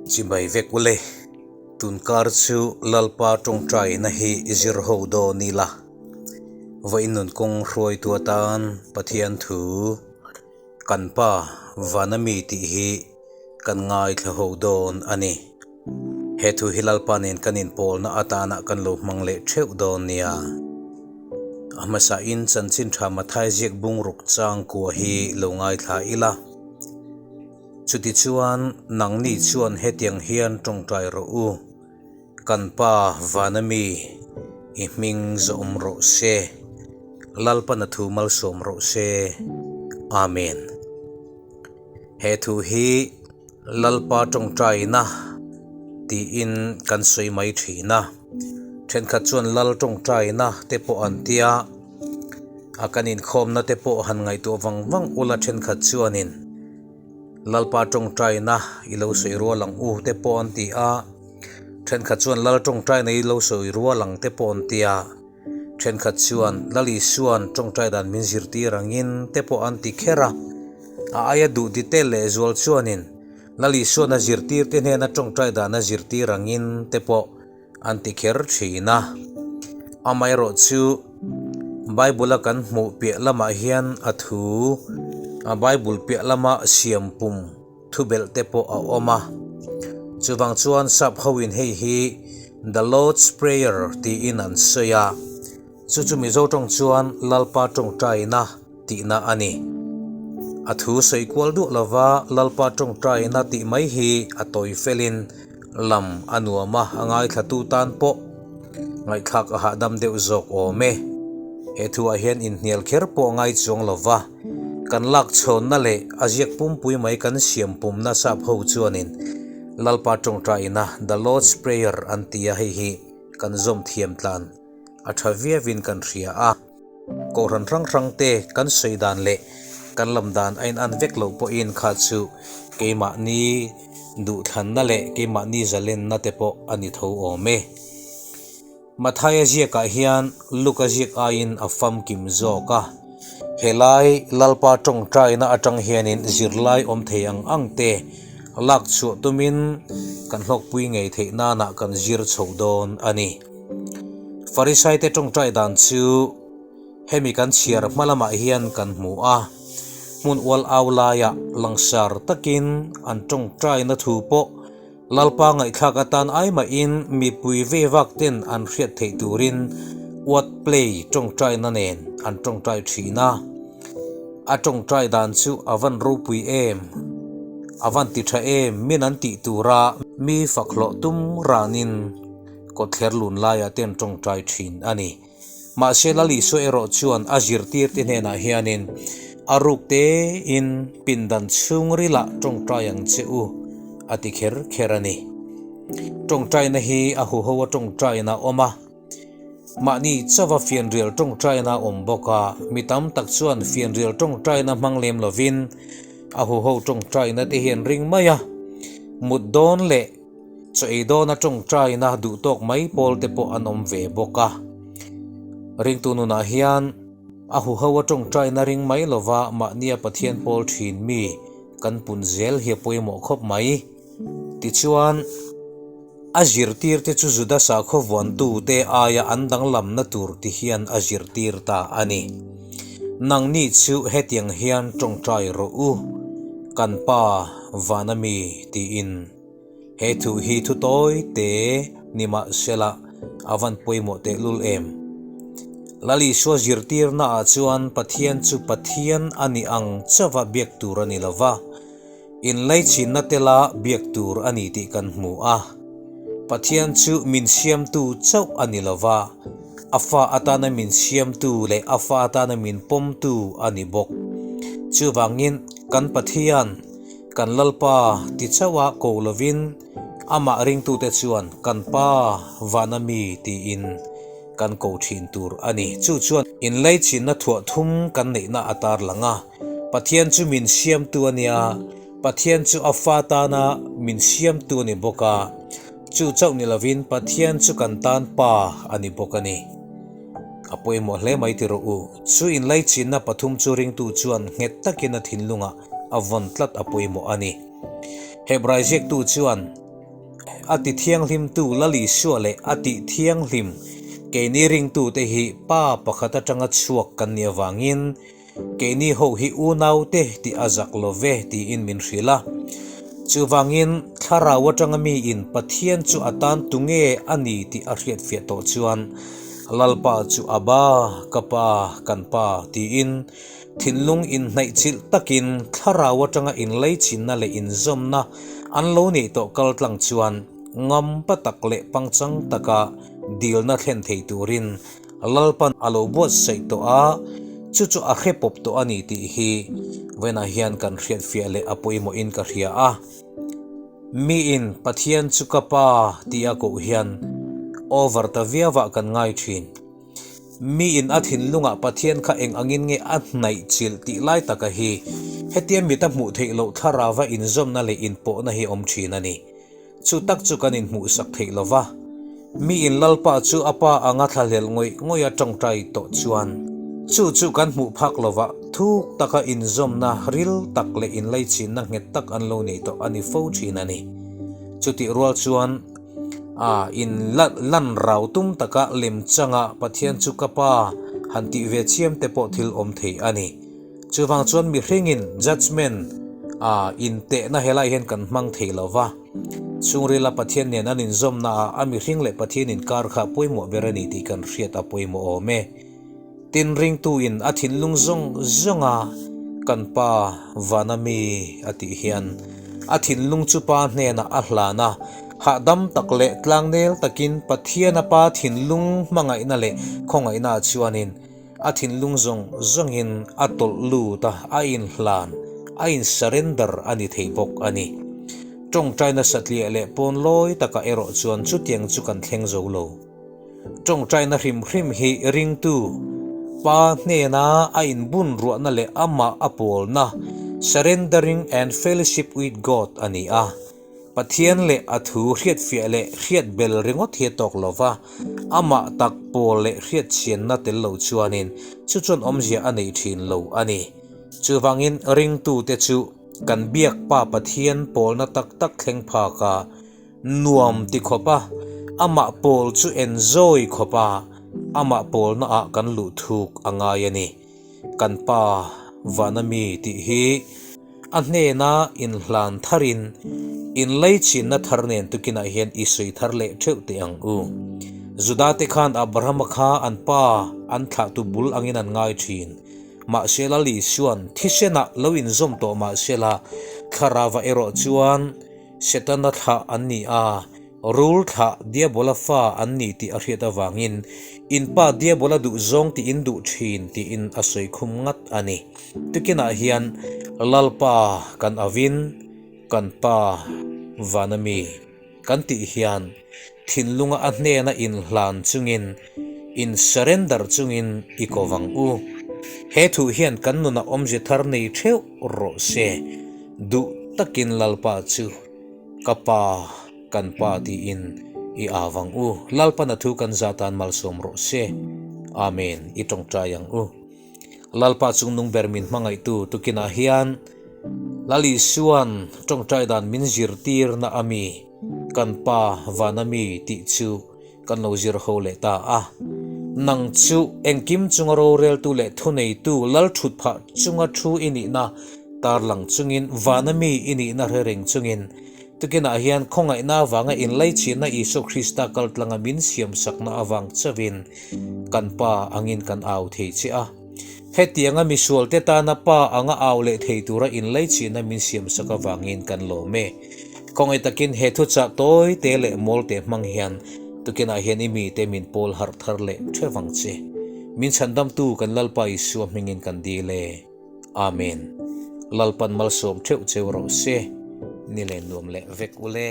Chibai vek ule, tunkar chu Lalpa tawngtaina hi zir ho dawn ila, vawiin nun kawng hruaitu atan Pathian thu kan Pa vana mi tih hi kan ngaithla ho dawn a ni. He thu hi Lalpa nen kan inpawlna atana kan lo hmang leh theuh dawn nia. A hmasain chanchin tha Mathai ziak bungruk changkua hi lo ngaithla ila. Chutichuan, nangni chuan hetiang hian tawngtai rawh u, Kan Pa vana mi, i hming zawm rawh se, Lalpana thu malsawm rawh se. Amen. He thu hi Lalpa tawngtaina tiin kan sawi mai thin a, thenkhat chuan Lal tawngtaina te pawh an tia, a kan inkhawmna te pawh han ngaihtuah vang vang ula thenkhat chuanin Lalpa tawngtaina i lo sawi rual ang u te pawh an ti a, thenkhat chuan Lal tawngtaina i lo sawi rual ang te pawh an ti a, thenkhat chuan Lal Isuan tawngtai dan min zirtir angin te pawh an ti kher a, a aia duh detail leh zual chuanin Lal Isuan a zirtir te hnena tawngtai dan a zirtir angin te pawh an ti kher thin a. Amaherawhchu, Bible-a kan hmuh piah lamah hian a thu, a Bible piah lama siam pum thu belh te pawh a awm a. Chuvang chuan sap hoin hei hi The Lord's Prayer tiin an sawi a, chu chu Mizo tawng chuan Lalpa tawngtaina tihna a ni. A thu sawi kual duah lova Lalpa tawngtaina tih mai hi a tawi felin lam a nuam a, a ngaithlatu tan pawh ngaihthlak a hahdam deuh zawk awm e. He thuah hian inhnial kher pawh a ngai chuang lova, kan lak chhawnna leh a ziak pumpui mai kan siam pumna sap ho chuanin Lalpa tawngtaina The Lord's Prayer an ti a, hei hi kan zawm thiam tlan a tha viauin kan hria a. Kohhran hrang hrang te kan sawi dan leh kan lam dan a in an vek loh pawhin kha chu keimahni duhthlanna leh keimahni zalenna te pawh a ni tho awm e. Mathaia ziakah hian Luka ziak aiin a famkim zawk a, helai Lalpa tawngtaina atang hianin zirlai awm thei ang ang te lak chhuah tumin kan hlawkpui ngei theih nanah kan zir chho dawn a ni. Farisaite tawngtai dan chu hemi kan chhiar hma lamah hian kan hmu a, hmun ual au laiah langsar takin an tawngtaina thu pawh Lalpa ngaihthlak atan ai mahin mipui ve vak ten an hriat theih turin uat play tawngtaina nen an tawngtai thin a. A tawngtai dan chu a van ropui em? A van ti tha em? Min an tih tura mi fak hlawh tum ranin Kawtthler lun laiah te an tawngtai thin a ni. Mahse Lal Isua erawh chuan a zirtirte hnenah hianin, A ruk tein pindan chhungrilah tawngtai ang che u, a ti kher kher a ni. Tawngtaina hi a huho a tawngtaina a awm a, mahni chauva fianrial tawngtaina a awm bawk a, mi tam tak chuan fianrial tawngtaina hmang lem lovin a huho tawngtaina te hi an ring mai a, mut dawn leh Chaw ei dawna tawngtaina duh tawk mai pawl te pawh an awm ve bawk a. Ringtu nunah hian a huho a tawngtaina ring mai lova mahnia Pathian pawl thin mi kan pun zel hi a pawimawh khawp mai. Tichuan, a zirtirte chu Juda sakhaw vuantute aia an danglamna tur ti hian a zirtir ta a ni. Nangni chu hetiang hian tawngtai rawh u, kan Pa vana mi tiin. He thu hi thu tawi te ni mah sela a van pawimawh tehlul em? Lal Isua zirtirna ah chuan Pathian chu Pathian a ni ang chauha biak tur a ni lo va, inlaichinna tela biak tur a ni tih kan hmu a. Pathian chu min siamtu chauh a ni lo va, a fa atana min siamtu leh a fa atana min pawmtu a ni bawk. Chuvangin kan Pathian, Kan Lalpa ti chauha ko lovin amah ringtute chuan kan Pa vana mi tiin kan ko thin tur a ni. Chu chuan inlaichinna thuah thum kan neihna a tar lang a, Pathian chu min siamtu a nia, Pathian chu a fa tana min siamtu a ni bawk a, chu chauh ni lovin Pathian chu kan tan Pa a ni bawk a ni. A pawimawh hle mai ti rawh u. Chu inlaichinna pathum chu ringtu chuan nghet takin a thinlungah a vawn tlat a pawimawh a ni. Hebrai ziaktu chuan. a tithianghlimtu Lal Isua leh a tihthianghlim keini ringtute hi Pa pakhat atanga chhuak kan nih avangin Keini ho hi unaute tih a zak lo ve tiin min hrilh a. Chuvangin thlarau atanga miin Pathian chu a tan tunge a ni tih a hriatfiah tawh chuan Lalpa chu Abba, ka pa, kan pa tiin thinlung inhnaihchilh takin thlarau atanga inleichhinna leh inzawmna an lo neih tawh kaltlang chuan ngampa tak leh pangchang taka dilna thlen thei turin Lalpan a lo buatsaih tawh a, chu chu a hre pawp tawh a ni tih hi vawiinah hian kan hriatfiah leh a pawimawhin ka hria a. Miin Pathian chu ka pa tih a koh hian over ta viauah kan ngai thin. Miin a thinlungah Pathian kha eng angin nge a hnaih chilh tih lai taka hi hetia mita hmuh theih loh thlarauva inzawmna leh inpawhna hi awm thin a ni. Chu tak chu kan inhmuhsak theih lo va, miin Lalpa chu a pa anga thlahlel ngawih ngawih a tawngtai tawh chuan chu chu kan hmuh phak lo va, thuk taka inzawmna ril tak leh inlaichinna nghet tak an lo nei tawh a ni fo thin a ni. Chutih rual chuan a in lan rau tum taka lemchanga Pathian chu ka pa han tih ve chiam te pawh thil awm thei a ni. Chuvang chuan mihringin judgement a intehna helai hian kan hmang thei lo va, chhungrila Pathian nen an inzawmna ah a mihring leh Pathian inkar kha pawimawh ber a ni tih kan hriat a pawimawh awm e. Tin ringtu in a thinlung zawng zawnga kan pa vana mi a tih hian a thinlung chu pa hnenah a hlan a, hahdam tak leh tlangnel takin Pathian a pa thinlung hmangaihna leh khawngaihna ah chuanin A thinlung zawng zawngin a tawlh lut a, a inhlan, a in surrender a ni thei bawk a ni. Tawngtaina satliah leh pawn lawi takah erawh chuan chutiang chu kan thleng zo lo. Tawngtaina hrim hrim hi ringtu Pa hnena a inbun ruahna leh amah a pawlna, surrendering and fellowship with God, a ni a. Pathian leh a thu hriatfiah leh hriat bel ringawt hi a tawk lo va, amah tak pawl leh hriatchhianna tel lo chuanin chu chuan awmzia a nei thin lo a ni. Chuvangin ringtute chu kan biak Pa Pathian pawlna tak tak thleng phak a, nuam ti khawp a, amah pawl chu enjoy khawp a, amah pawlna ah kan luh thuk a ngai a ni. Kan Pa vana mi tih hi A hnena inhlan tharin inleichhinna thar nen tukinah hian i sawi thar leh theuh teh ang u. Judate khan Abrahama kha an pa an thlahtu bul angin an ngai thin. Mahse Lal Isua'n thisenah lo inzawm tawh mahsela thlarava erawh chuan Setana thlah an ni a, Rul thlah Diabola fa an ni tih a hriat avangin in pa Diabola duh zawng tih in duh thin tiin a sawi khum ngat a ni. Tukinah hian Lalpa kan avin kan pa vana mi kan tih hian thinlunga a hnena inhlan chungin in surrender chungin i ko vang u. He thu hian kan nunah awmze thar nei theuh rawh se. Duh takin Lalpa chu Ka pa, kan pa tiin i au ang u. Lalpan a thu kan za tan malsawm rawh se. Amen. I tawngtai ang u. Lalpa chungnung ber min hmangaihtu tukinah hian Lal Isuan tawngtai dan min zirtirna a mi, kan pa vana mi tih chu kan lo zir ho leh ta a. Nang chu engkim chunga roreltu leh thuneitu lal thut phah chunga thu i nihna tarlang chungin vana mi i nihna hre reng chungin tukinah hian khawngaihna avanga inlaichhinna Isua Krista kaltlanga min siamsakna avang chauhin kan Pa angin kan au thei che a. Hetianga misualte tana Pa anga au leh thei tura inlaichihna min siamsak avangin kan lawm e. Khawngaih takin he thuchah tawi te leh mawl te hmang hian tukinah hian i mite min pawl harh thar leh theuh ang che. Min chhandamtu kan Lalpa Isua hmingin kan dil e. Amen. Lalpan malsawm theuh cheu rawh se. Ni leh nuam leh vek ule.